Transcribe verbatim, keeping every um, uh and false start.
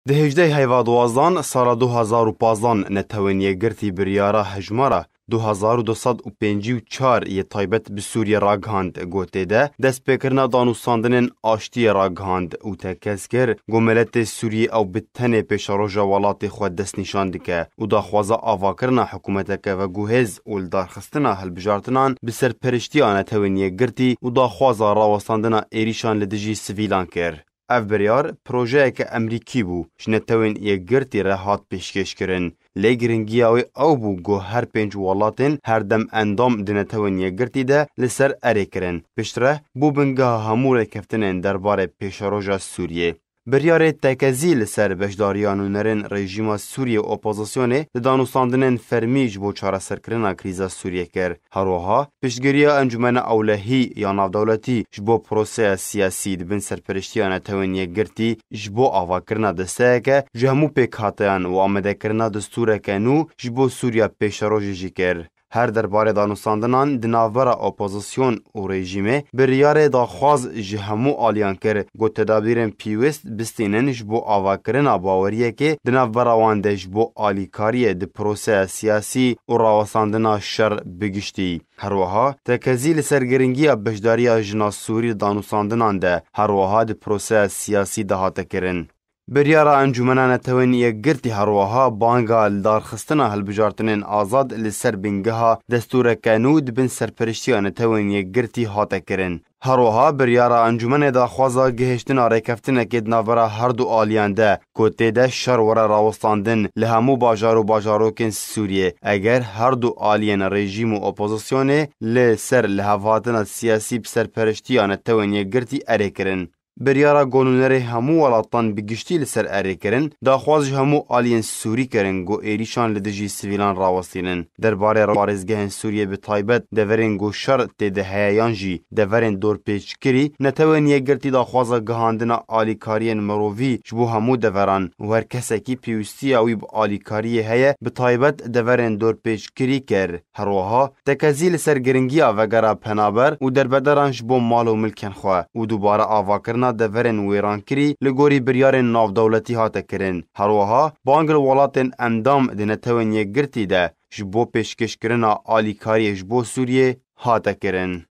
Di hejdeh heyva duwazdan sala du hezar û pazdan Netewên Yekgirtî biryara hejmara du hezar û du sed û pêncî û çar yê taybet bi Sûriyê ragihand, ku tê de destpêkirina danûstandinên aştiyê ragihand û tekez kir ku miletê Sûriyê ew bi tenê pêşeroja welatê xwe destnîşan dike û daxwaza avakirina hikûmeteke veguhêz û lidarxistina hilbijartinan bi serperiştiya Netewên Yekgirtî û daxwaza rawestandina êrîşan li dijî sivîlan kir. Ev biryar projeyeke Emerîkî bû, ji Netewên Yekgirtî re hat pêşkêşkirin. Lê giringiya wê ew bû ku her pênc welatên her dem endam di Netewên Yekgirtî de li ser erê kirin. Piştre bû bingeha hemû rêkeftinên derbarê pêşeroja Sûriyê. Biryarê tekezî li ser beşdariya nûnerên rejîma Sûriyê û opozisyonê di danûstandinên fermî ji bo çareserkirina krîza Sûriyê kir. Her wiha piştgiriya Encûmena Ewlehî ya Navdewletî ji bo proseya siyasî di bin serperiştiya Netewên Yekgirtî ji bo avakirina desteyeke ji hemû pêkhateyan û amadekirina destûreke nû ji bo Sûriya pêşerojê jî kir. Her derbarê danûstandinan di navbera opozisyon û rejîmê biryarê daxwaz ji hemû aliyan kir ku tedabîrên pîwist bistînin ji bo avakirina baweriyekê di navbera wan de ji bo alîkariyê di proseya siyasî û rawestandina şer bi giştî. Her wiha tekezî li ser giringiya beşdariya jina Sûrî di danûstandinan de, her wiha di proseya siyasî de hate kirin. Biryara Encûmena Netewên Yekgirtî her wiha banga lidarxistina hilbijartinên azad li ser bingeha destûreke nû di bin serperiştiya Netewên Yekgirtî hate kirin. Her wiha biryara Encûmenê daxwaza gihiştina rêkeftinekê di navbera her du aliyan de, ku tê de şer were rawestandin li hemû bajar û bajarokên Sûriyê. Eger her du aliyên rejîm û opozisyonê li ser lihevhatina siyasî bi serperiştiya Netewên Yekgirtî erê kirin. Biryara ku nûnerê hemû welatan bi giştî li ser erê kirin, daxwaz ji hemû aliyên Sûrî kirin ku êrîşan li dijî sivîlan rawestînin. Derbarê parêzgehên Sûriyê bi taybet deverên ku şer tê de heye yan jî deverên dorpêçkirî, Netewên Yekgirtî daxwaza gihandina alîkariyên mirovî ji bo hemû deveran û her kesekî pêwîstiya wî bi alîkariyê heye, bi taybet deverên dorpêçkirî kir. Her wiha tekezî li ser giringiya vegera penaber û derbederan ji bo mal û milkên xwe û dubare avakirina deverên wêrankirî li gorî biryarên navdewletî hate kirin. Her wiha bang li welatên endam di Netewên Yekgirtî de ji bo pêşkêşkirina alîkariyê ji bo Sûriyê hate kirin.